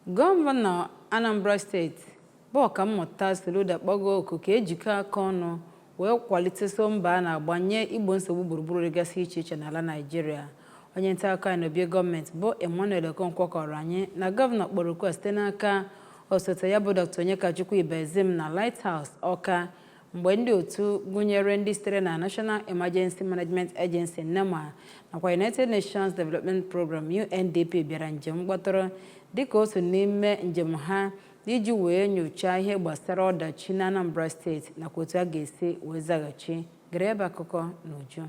Gọvanọ Anambra Steeti bụ Ọkammụta Soludo akpọgo oku ka ejikọ aka ọnụ wee kwaliteso mbọ a na-agba nye igbo nsogbu gburugburu dịgasị iche iche n'ala Naịjirịa. Onye nta akụkọ anyị n'obi gọọmenti bụ Emmanuel Okonkwo kọrọ anyị na gọvanọ kpọrọ oku a site n'aka osote ya bụ Dr. Onyekachukwu Ibezim na Lighthouse Awka mgbe ndị otu gụnyere ndị sitere na National Emergency Management Agency NEMA nakwa United Nations Development Program UNDP bịara njem mkpọtụrụ dịka otu n'ime njem ha iji wee nyochaa ihe gbasara ọdachi na Anambra Steeti nakwa otu a ga-esi wee zaghachi. Gere ebe akụkọ n'uju.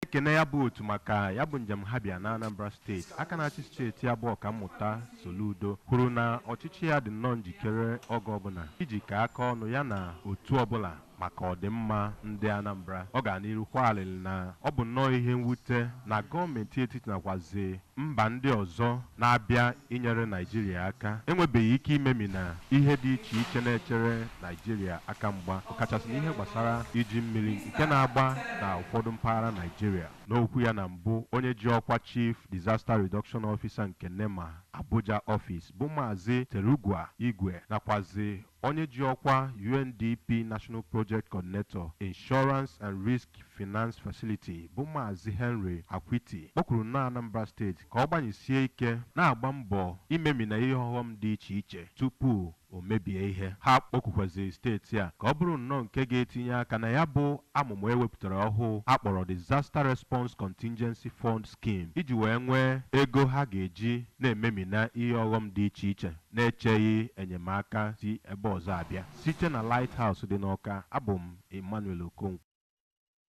Ekene ya bụ otu maka ya bụ njem ha bịa na Anambra Steeti. Aka na-achị steeti ya bụ Ọkammụta Soludo kwuru na ọchịchị ya dị nnọọ njikere oge ọbụla iji ka aka ọnụ ya na otu ọbụla maka ọdịmma ndị Anambra. Ọ gara n'iru kwaa alịlị na ọ bụ nnọọ ihe mwute na gọọmenti etiti nakwazi mba ndị ọzọ na-abịa inyere Naijiria aka enwebeghị ike imemina ihe dị iche iche na-echere Naijiria aka mgba, ọkachasị n'ihe gbasara iji mmiri nke na-agba na ụfọdụ mpaghara Naijiria. N'okwu ya na mbụ, onye ji ọkwa Chief Disaster Reduction Officer nke NEMA Abuja Office bụ Maazị Terugwa Igwe nakwazi onye ji ọkwa UNDP National Project Coordinator, Insurance and Risk Finance Facility bụ Maazị Henry Akwiti kpọkwuru nnọọ Anambra Steeti ka ọ gbanyesie ike na-agba mbọ imemina ihe ọghọm dị iche iche tupu o mebie ihe. Ha kpọkwukwaziri steeti a ka ọ bụrụ nnọọ nke ga-etinye aka na ya bụ amụma ewepụtara ọhụụ akpọrọ Disaster Response Contingency Fund Scheme iji wee nwee ego ha ga-eji na-ememina ihe ọghọm dị iche iche na-echeghị enyemaka si ebe ọzọ abịa. Site na Lighthouse dị n'Awka, abụ m Emmanuel Okonkwo.